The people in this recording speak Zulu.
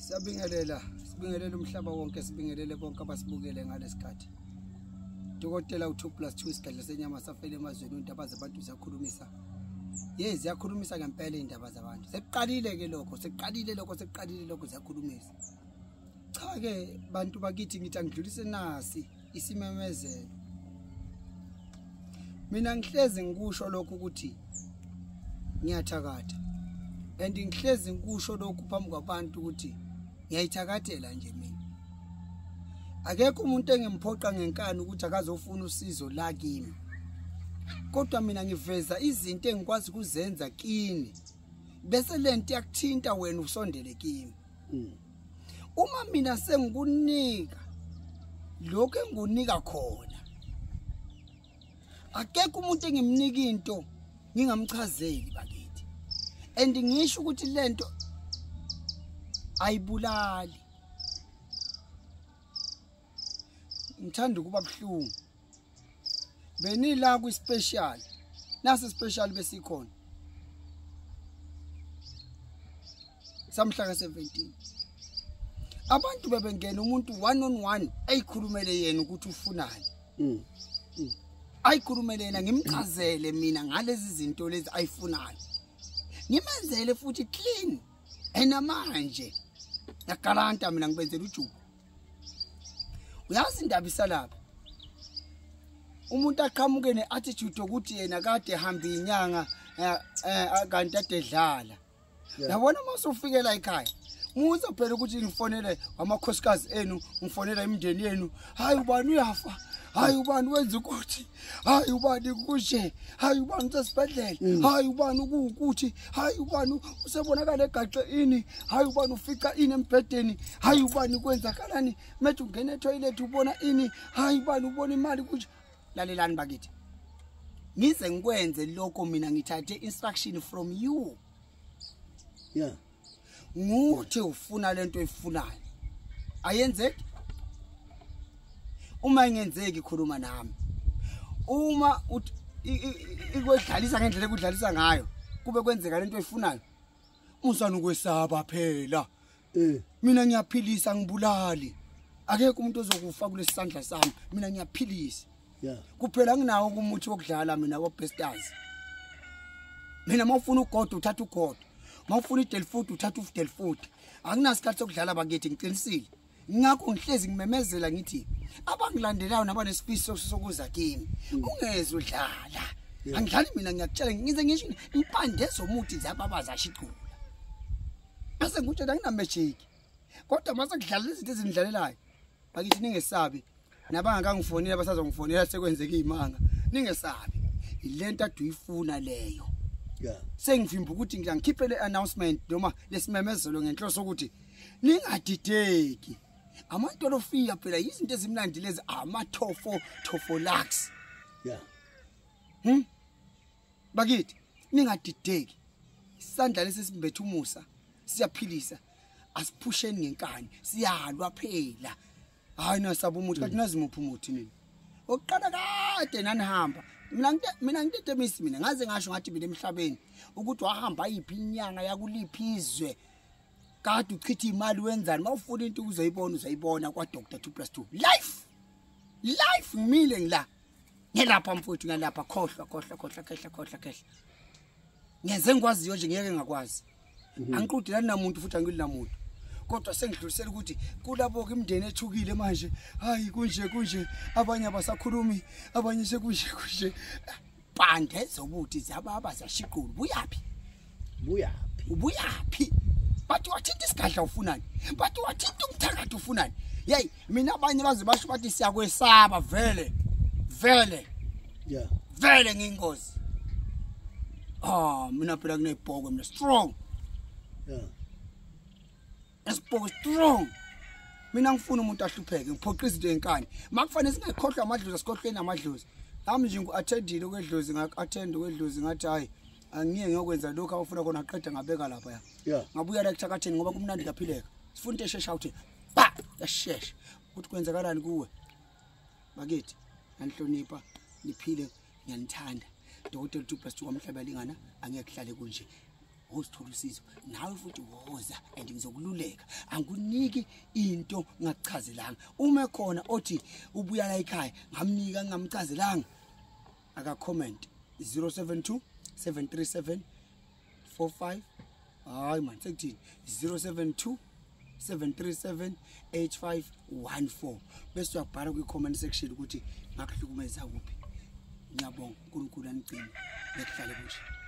Siyabingelela, sibingelele umhlaba wonke, sibingelele bonke abasibukele ngalesikhathi. Dokotela u2 + 2 isigadla senyama safele emazweni indaba zabantu ziyakhulumisa. Yes, ziyakhulumisa ngempela indaba zabantu. Sekuqalile ke lokho, sekuqalile lokho, sekuqalile lokho ziyakhulumisa. Cha ke bantu bakithi ngithi angidlulise nasi isimemezelo. Mina ngihlezi ngikusho lokho ukuthi ngiyathakatha. And ngihlezi ngikusho lokhu phambi kwabantu ukuthi ngiyayithakathela nje mina. Akekho umuntu engimphoqa ngenkani ukuthi akazofuna usizo la kimi. Kodwa mina ngiveza izinto engikwazi ukuzenza kini. Bese lento iyakuthinta wena usondele kimi. Uma mina sengikunika lokho engikunika khona, akekho umuntu engimnika into ngingamchazeli bakithi. And ngisho ukuthi lento ayibulali. Ngithanda ukuba buhlungu. Benila ku special. Nasi special besikhona. Samhla ka-17. Abantu bebengena umuntu 1 on 1 ayikhulumele yena ukuthi ufunani. Ayikhulumele yena ngimchazele mina ngalezi zinto lezi ayifunayo. Ngimenzele futhi clean. Ena manje yagalanta mina ngibenzela ujubo. Uyazi indaba isalapha. Umuntu aqhamuke neattitude ukuthi yena kade ehamba inyanga kanti ade edlala. Yabona uma usufikela ekhaya musa phela ukuthi ngifonele amakhosikazi enu, ngifonela imindeni yenu. Hayi ubani uyafa, hayi ubani wenza ukuthi, hayi ubani kushe, hayi ubani usesibhedlela, hayi ubani ukuwukuthi, hayi ubani usebonakala egaxe ini, hayi ubani ufica ini embhedeni, hayi ubani kwenzakalani methi ungena etoilet ubona ini, hayi ubani ubona imali kuthi. Lalelani bakithi, ngize ngikwenze lokho mina ngithathe instruction from you. Yeah. Nguthi ufuna lento oyifunayo. Ayenzeki? Uma ingenzeki khuluma nami. Uma ikwedlalisa ngendlela ekudlalisa ngayo, kube kwenzeka lento oyifunayo. Musana ukwesaba phela. Mina ngiyaphilisa ngibulali. Akekho umuntu ozokufa kulesandla sami. Mina ngiyaphilisa. Yeah. Kuphela nginawo umuthi wokudlala mina wo bestars. Mina mawufuna ugodo uthatha ugodo. Mawufuna idelfood uthatha udelfood. Akunasikhathi sokudlala bakithi ngiqinisile. Ngakho ngihlezi ngimemezela ngithi abangilandelayo nabanesifiso sokuza kimi ungeze udlala. Angidlali mina ngiyakutshela ngize ngisho impande zomuthi ziyababaza ashicula. Bese ngikutshela ngina magic. Kodwa mase kudlala izinto ezindlalelayo bakithi ningesabi. Nabangakangifonela basazongifonela sekwenzeka izimanga. Ningesabi. Ilento aduyifuna leyo. Yeah. Sengivimba ukuthi ngiyangikhiphe le announcement noma lesimemezelo ngenhloso ukuthi ningadideki. Amantolofiya phela izinto ezimnandi lezi amathofo thofolax. Yeah. Bakithi ningadideki. Isandla lesi simbethe umusa siyaphilisa. Asiphusheni ngenkani siyalwa phela. Hayi nasaba umuthi kanti nazi muphi umuthi nini. Oqala kade nanihamba. Mina ngitetemisi mina ngaze ngasho ngathi mina emhlabeni ukuthi wahamba yiphi inyanga yakuliphi izwe. Kade uchitha imali wenzani mawufuna into uzoyibona uzoyibona kwa Dr 2 + 2. Life. Life ngimile ngila. Ngelapha mfowethu ngalapha khohlwa khohlwa khohlwa khehla khohlwa khehla. Ngenze ngikwaziyo nje ngeke ngakwazi. Angiqudelani namuntu futhi angili namuntu. Kodwa sengidlulisela ukuthi kulabo ke imindeni ethukile manje. Hayi kunje kunje abanye abasakhulumi abanye sekunje kunje. Pande zobuthi ziyababa ziyashiqula. Buyaphi? Buyaphi? Ubuyaphi? Bathi wathinta isigadla ufunani? Bathi wathinta umthakathi ufunani? Hey mina abanye baze basho bathi siyakwesaba vele. Vele. Yeah. Vele ngingozi. Ah mina phela kunebhokwe mina strong. Yeah. Esibhoko strong. Mina ngifuna umuntu ahlupheke ngiphoqa izinto ezinkani. Makufanele singakhohlwa amadlozi asikhohlweni amadlozi. Nami nje ngiattendile kwedlozi ngaku-attend kwedlozi ngathi hayi angiye ngiyokwenza lokho abafuna khona aqeda ngabeka lapha ya. Yeah. Ngabuya la kuthakatheni ngoba kumnandi kaphileka. Sifuna into eshesha uthi ba yashesha. Ukuthi kwenzakalani kuwe? Bakithi ngihlonipha niphile ngiyanithanda. Dokotela 2 + 2 kwamhlaba lingana angeke kuhlale kunje. Wozithola usizo nawe futhi, woza and ngizokululeka. Angikuniki into ngakuchazelanga. Uma khona othi ubuya la ekhaya ngamnika ngingamchazelanga, aka comment 072 737 45. Hayi man, sekuthini? 072 737 8514, bese uyabhala kwi-comment section ukuthi ngakuhlukumeza kuphi. Ngiyabonga, uNkulunkulu anigcine, bekuhlale kunje.